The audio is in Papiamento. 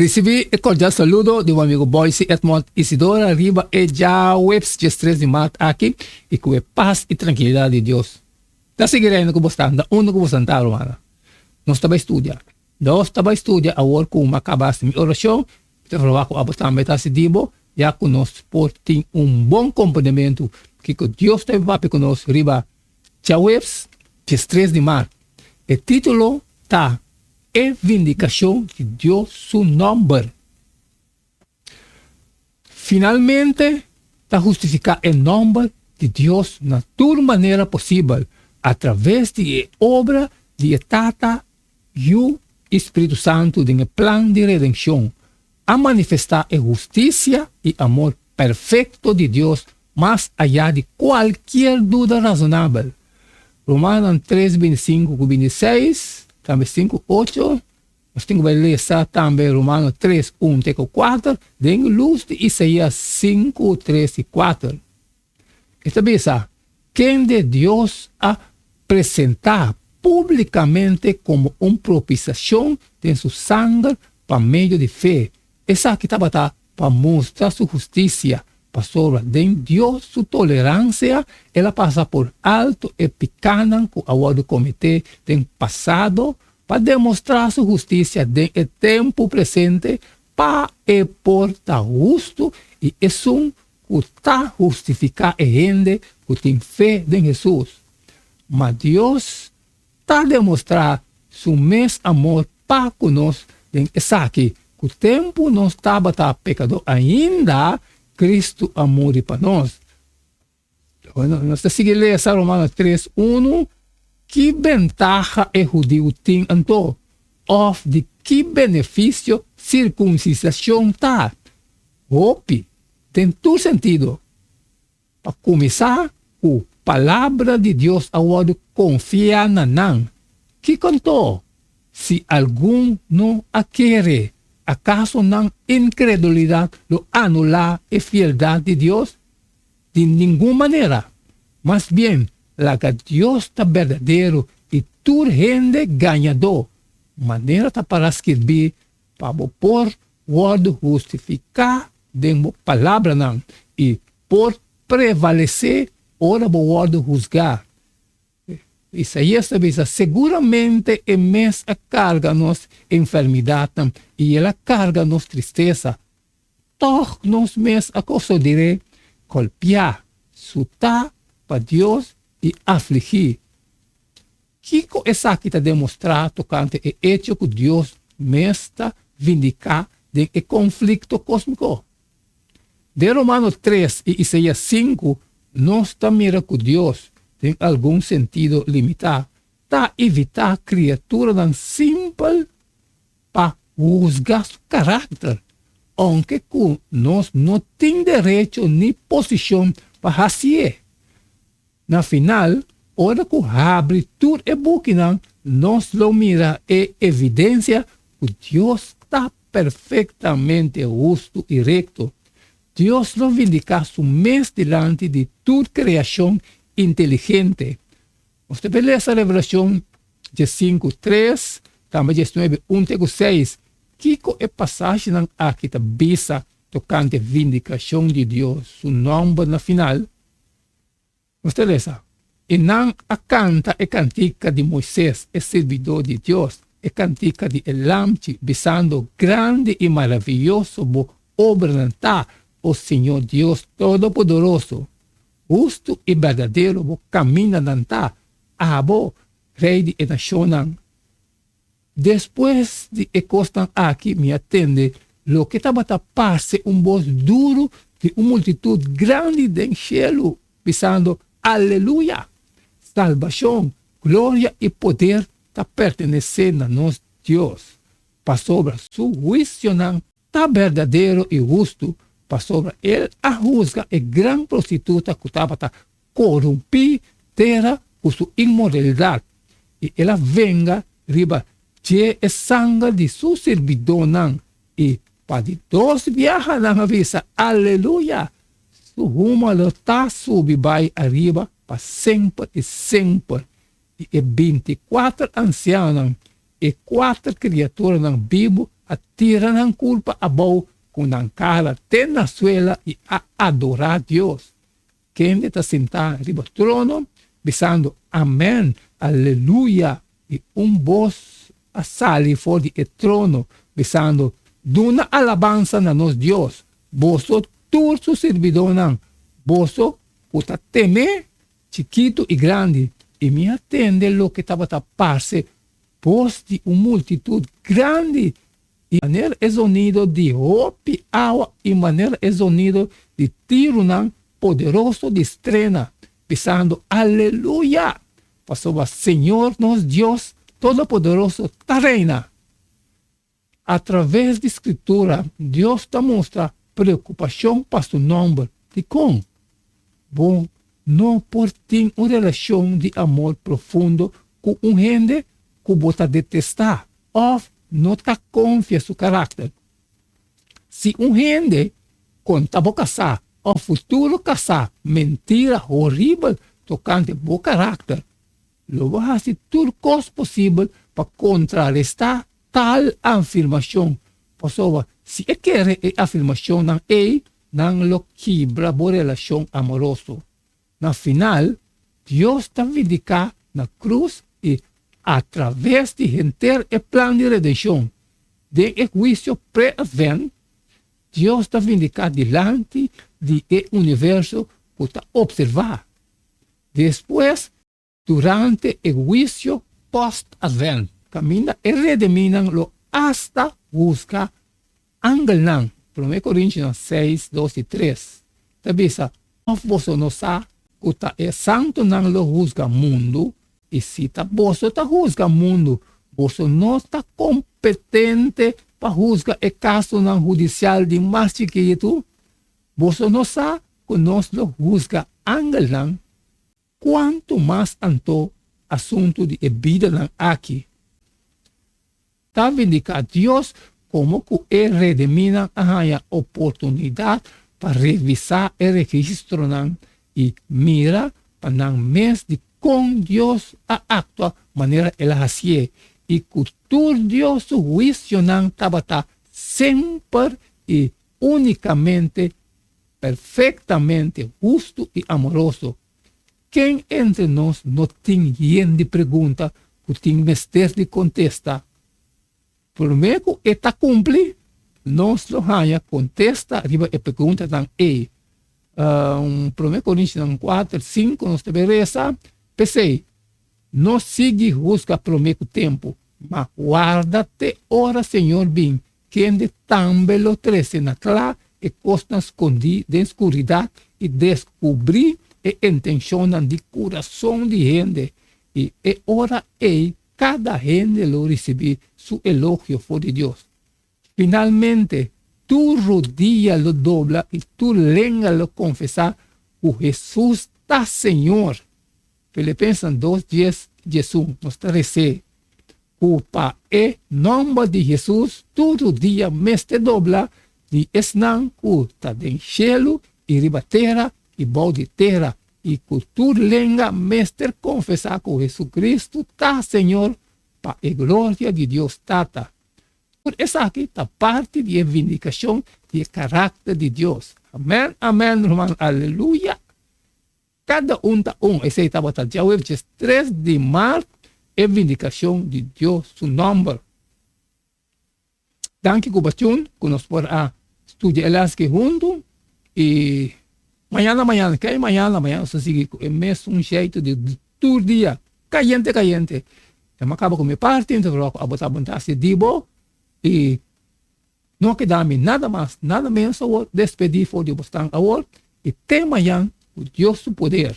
Risibí e kordial saludo di bo amigo Boyce Edmond Isidora riba e djaweps diestres di mart aki i ku e pas i trankilidat di Dios ta sigui reina ku bo sta na unda ku bo santá rumannan. Nos ta bai studia. Nos ta bai studia awor ku mi a kaba hasi mi orashon, mi ta proba ku abo tambe ta hasi di bo, ya ku nos por tin un bon komprendementu kiko Dios ta papia ku nos riba djaweps diestres di mart. E título ta E vindikashon di Dios su nòmber. Finalmente ta hustifiká e nòmber di Dios na tur manera posibel atraves di e obra di e Tata, Yu i Spiritu Santu den e plan di redenshon, a manifestá e hustisia i amor perfekto di Dios mas ayá di kualkier duda razonabel. Romanonan tres bintisinku ku bintiseis, tambe sinku ocho, nos tin ku bai lesa tambe Romano tres un te ku kuater den lus di Isaías sinku tres i kuater. E ta bisa, Kende Dios a presentá públikamente komo un propisiashon den su sanger pa medio di fe, esaki tabata pa mustra su hustisia, pasobra den Dios su toleransia el a pasa por alto e pikánan ku a wòrdu kometé den pasado pa demostrá su hustisia den e tempu presente pa e por ta hustu i esun ku ta hustifiká e hende ku tin fe den Hesus. Ma Dios ta demostrá su mes amor pa ku nos den esaki, ku tempu nos tabata pekadó ainda, Kristu a muri pa nos. Bueno, nos ta sigui lesa Romanos tres unu, Ki bentaha e hudiu tin anto? Òf di ki benefisio sirkunsisashon ta? Hopi, den tur sentido. Pa kuminsá ku Palabra di Dios a wòrdu konfiá na nan. Kiko anto? Si algun no a kere, akaso nan inkredulidat lo anulá e fieldat di Dios? Di ningun manera! Mas bien, laga Dios ta berdadero i tur hende gañadó, manera ta pará skirbí, Pa bo por wòrdu hustifiká den bo palabranan i por prevalesé ora bo wòrdu husgá. Isaías ta bisa, Seguramente e mes a karga nos enfermidatnan i el a karga nos tristesa. Tòg nos mes a kosodir'é, golpiá, sutá pa Dios i afligí. Kiko esaki ta demostrá tokante e echo ku Dios mes ta vindiká den e konflikto kósmiko? Den Romano tres i Isaías sinku nos ta mira ku Dios, den algun sentido limitá, ta evitá kriaturanan simpel pa husga su karakter, ounke ku nos no tin derecho ni posishon pa hasié. Na final, ora ku habri tur e bukinan, nos lo mira e evidensia ku Dios ta perfektamente hustu i rekto. Dios lo vindiká su mes dilanti di tur kreashon inteligente. Nos ta por lesa Revelashon diesinku tres, tambe diesnuebe un te ku seis. Kiko e pasashinan aki ta bisa tokante vindikashon di Dios su nòmber na final? Nos ta lesa, I nan a kanta e kantika di Moises, e sirbidó di Dios, e kantika di e Lamchi, bisando, Grandi i maravioso bo obranan ta, o Señor Dios Todopoderoso! Hustu i berdadero bo kamindanan ta, abo, Rei di e nashonnan. Despues di e kosnan aki mi a tende loke tabata parse un bos duru di un multitut grandi den shelu, bisando, Aleluya! Salbashon, gloria i poder ta pertenesé na nos Dios, pasobra su huisionan ta berdadero i hustu, pasobra el a husga e gran prostituta ku tabata korumpí tera ku su inmoralidat, i el a venga riba dje e sanger di su sirbidónan, i pa di dos biaha nan a bisa, Aleluya! Su huma lo ta subi bai ariba pa semper i semper. I e bintikuater ansianonan, e kuater kriaturanan bibu. a tira nan kurpa abou ku nan kara te na suela i a adorá Dios, kende ta sintá riba trono, bisando, Amèn! Aleluya! I un bos a sali for di e trono, bisando, Duna alabansa na nos Dios, boso tur su sirbidónan, boso ku ta tem'é, chikitu i grandi. I mi a tende loke tabata parse bos di un multitut grandi, i manera e zonido di hopi awa i manera e zonido di tirunan poderoso di strena, bisando, Aleluya! Pasobra Señor nos Dios Todopoderoso ta reina! Atraves di Skritura, Dios ta mustra preokupashon pa su nòmber. Dikon? Bo no por tin un relashon di amor profundo ku un hende ku bo ta detestá òf no ta konfia su karakter. Si un hende konta bo kasá òf futuro kasá mentira horibel tokante bo karakter, lo bo hasi tur kos posibel pa kontrarestá tal afirmashon, pasobra si e kere e afirmashonnan ei, nan lo kibra bo relashon amoroso. Na final, Dios ta vindiká na krus i atraves di henter e plan di redenshon. Den e huisio pre-Advent, Dios ta vindiká dilanti di e universo ku ta opservá. Despues, Durante e huisio post-Advent, kaminda e redemínan lo asta husga angelnan, Promé Korintionan seis, dos i tres ta bisa, Òf boso no sa ku ta e santunan lo husga mundu? I si ta boso ta husga mundu, boso no ta kompetente pa husga e kasonan hudisial di mas chikitu? Boso no sa ku nos lo husga angelnan? Kuantu mas anto asuntu di e bidanan aki ta vindiká Dios komo ku e redemínan a haña oportunidat pa revisá e registronan i mira pa nan mes di kon Dios a aktua manera el a hasié i ku tur Dios su huisionan tabata semper i únikamente Perfectamente hustu i amoroso. Ken entre nos no tin yen di pregunta ku tin mester di kontesta? Promé ku e ta kumpli, nos lo haña kontesta riba e preguntanan ei. Promé Korintionan kuater, sinku nos ta bai resa, P'esei, no sigui husga promé ku tempu, ma warda te ora Señor bin Kende tambe lo trese na kla e kosnan skondí den skuridat i deskubrí e intenshonnan di kurason di hende, i e ora ei kada hende lo risibí su elogio for di Dios. Finalmente, tur rodia lo dobla i tur lenga lo konfesá ku Hesus ta Señor. Filipensenan dos, dies, diesun, nos ta res'é. Ku pa e nòmber di Hesus tur dia mester dobla di esnan ku ta den shelu i riba tera i bou di tera, i ku tur lenga mester konfesá ku Hesukristu ta Señor pa e gloria di Dios Tata. Tur esaki ta parti di e vindikashon di e karakter di Dios. Amèn, amèn, ruman, aleluya! Kada un ta un, esei tabata djaweves 13 di mart, e vindikashon di Dios su nòmber. Danki ku bachun ku nos por a studia e lès aki huntu i mañana mañana kei mañana mañana nos ta sigui ku e mesun sheitu di tur dia kayente kayente. Ya mi a kaba ku mi parti mi ta proba ku abo ta bon ta hasi di bo i No keda mi nada mas, nada menos awor, despedí for di bosnan awor i te mañan ku Dios su poder.